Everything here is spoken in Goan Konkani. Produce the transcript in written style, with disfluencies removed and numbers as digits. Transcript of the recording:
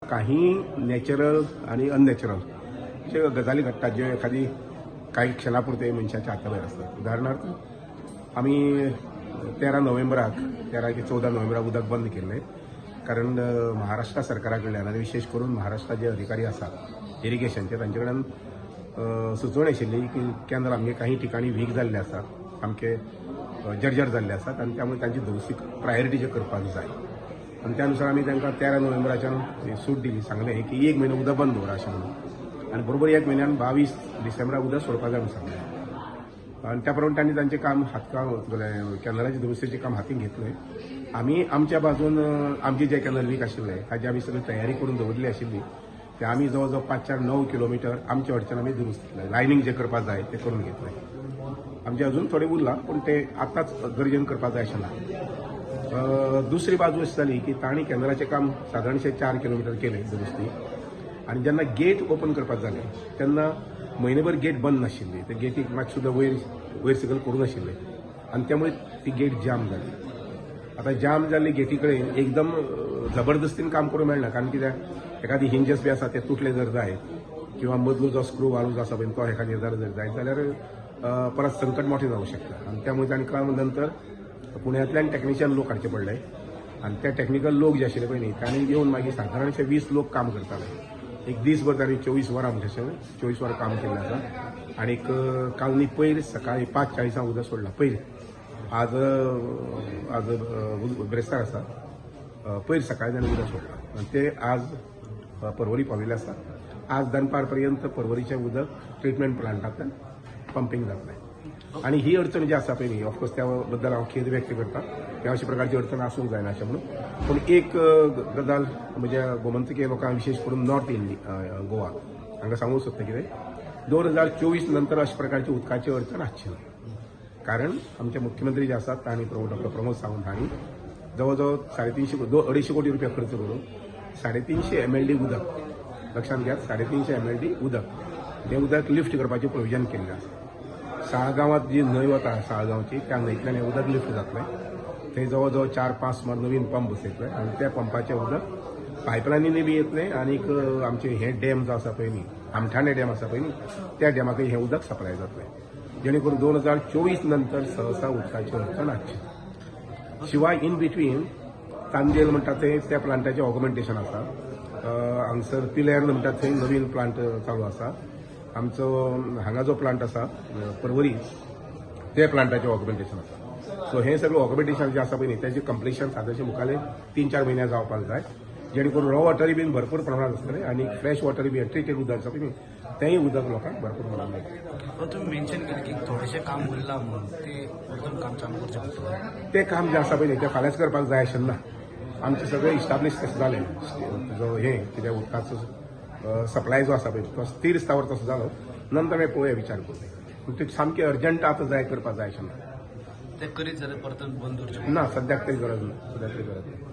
काही नॅचरल आनी अननॅचरल अश्यो गजाली घडटात, ज्यो एखादी काही क्षणा पुरते मनशाच्या हाता भायर आसतात. उदाहरणार्थ, आमी 13 नोव्हेंबराक, 13 की 14 नोव्हेंबराक उदक बंद केल्लें, कारण महाराष्ट्र सरकारा कडल्यान आनी विशेश करून महाराष्ट्राचे जे अधिकारी आसात इरिगेशनचे, तांचे कडल्यान सुचोवणी आशिल्ली की कॅनल आमगे काही ठिकाणी वीक जाल्ले आसा, सामके जर्जर जाल्ले आसात आनी त्यामुळे तांची दुरुस्ती प्रायोरिटीचेर करपाक जाय. आनी त्या नुसार आमी तांकां 13 नोव्हेंबराच्यान सूट दिली, सांगलें की एक म्हयनो उदक बंद दवरा अशें म्हणून. आनी बरोबर एक म्हयन्यान 22 डिसेंबराक उदक सोडपाक जाय म्हणून सांगलें. आनी त्या प्रमाणे तांणी तांचें काम हातकाम, कॅनलाचें दुरुस्तीचें काम हातीन घेतलें. आमी आमच्या बाजून आमचे जे कॅनल वीक आशिल्ले, ताची आमी सगळी तयारी करून दवरिल्ली आशिल्ली. ते आमी जवळ जवळ 5, 4, 9 किलोमिटर आमच्या कडच्यान आमी दुरुस्त केलें. लायनींग जें करपाक जाय तें करून घेतलें. आमचें अजून थोडें उरलां, पूण तें आतांच गरजेन करपाक जाय अशें ना. दुसरी बाजू अशी जाली की तांणी कॅनलाचें काम सादारणशें 4 किलोमिटर केलें दुरुस्ती. आनी जेन्ना गेट ओपन करपाक जालें, तेन्ना म्हयनेभर गेट बंद नाशिल्ली. ते गेटीक मातशें सुद्दां वयर वयर सकयल करूं नाशिल्ले आनी त्यामुळे ती गेट जाम जाली. आतां जाम जाल्ली गेटी कडेन एकदम जबरदस्तीन काम करूंक मेळना, कारण कित्याक एखादी हिंजस बी आसा ते तुटले जर जायत किंवा मदलो जो स्क्रू वाल्व जो आसा पळय, तो एखादी जर जायत जाल्यार परत संकट मोठें जावंक शकता. आनी त्यामुळे तांकां नंतर पुण्यांतल्यान टॅक्निशियन लोक हाडचे पडले. आनी ते टॅक्निकल लोक जे आशिल्ले पळय न्ही, तांणी येवन मागीर सादारणशे 20 लोक काम करताले. एक दीसभर तांणी 24 वरां, म्हणटा 24 वरां काम केल्लें आसा. आनीक काल न्ही पयर सकाळी 5:40 उदक सोडलां. पयर, आज आज बिरेस्तार आसा, पयर सकाळी ताणें उदक सोडलां आनी ते आज परवरी पाविल्ले आसा. आज दनपार पर्यंत परवरीचें उदक ट्रिटमेंट प्लांटांतल्यान पंपींग जातलें. आनी ही अडचण जी आसा पळय न्ही, ऑफकोर्स त्या बद्दल हांव खेद व्यक्त करता की अशा प्रकारची अडचण आसूंक जायना अशें म्हणून. पूण एक गजाल म्हणजे गोमंतकीय लोकांक, विशेश करून नॉर्थ इंडिया, गोवा हांगा सांगूंक सोदता, कितें 2024 नंतर अशा प्रकारची उदकाची अडचण आसची ना, कारण आमचे मुख्यमंत्री जे आसात तांणी, डॉक्टर प्रमोद सावंत हांणी जवळ जवळ 350, 250 कोटी रुपया खर्च करून 350 MLD उदक, लक्षांत घेयात, 350 MLD उदक, हें उदक लिफ्ट करपाचें प्रोविजन केल्लें आसा. साळगांवांत जी न्हंय वता साळगांवची, त्या न्हंयतल्यान हें उदक लिफ्ट जातलें. थंय जवळ जवळ चार पांच सुमार नवीन पंप बसयतले आनी त्या पंपाचें उदक पायपलायनींनी बी येतलें. आनीक आमचें हें डॅम जो आसा पळय न्ही, आमठाणे डॅम आसा पळय न्ही, त्या डॅमाकय हें उदक सप्लाय जातलें, जेणे करून 2024 नंतर सहसा उदकाची अडचण आसची. शिवाय इन बिटवीन तांदेल म्हणटा थंय त्या प्लांटाचें ऑगमेंटेशन आसा. हांगसर पिलेर्न म्हणटा थंय नवीन प्लांट चालू आसा. आमचो हांगा जो प्लांट आसा परवरी, ते प्लांटाचें ऑगमेंटेशन आसा. सो हें सगळें ऑगमेंटेशन जें आसा पळय न्ही, तेजें कंप्लिशन सादारणशें मुखाले 3-4 म्हयन्या जावपाक जाय, जेणे करून रॉ वॉटरूय बीन भरपूर प्रमाणात आसतलें आनी फ्रेश वॉटरूय बी, ट्रिटेड उदक आसा पळय न्ही, तेंय उदक लोकांक भरपूर प्रमाणात मेळटलें. तुम्ही मेन्शन केलं की थोडेशें काम उरलां म्हणून, ते परतून काम चालू करचें पडटलें? तें काम जें आसा पळय न्ही, तें फाल्यांच करपाक जाय अशें ना. आमचें सगळें इस्टाब्लीश तशें जालें, जो हें कितें उदकाचो सप्लाय जो आसा पळय, तो स्थिर स्थावर तसो जालो, नंतर मागीर पळोवया, विचार करूया. पूण ते सामकें अर्जंट आतां जाय करपाक जाय अशें ना. ते करीत जाल्यार परतून बंद दवरचें? ना, सद्याक तरी गरज ना, सद्याक तरी गरज ना.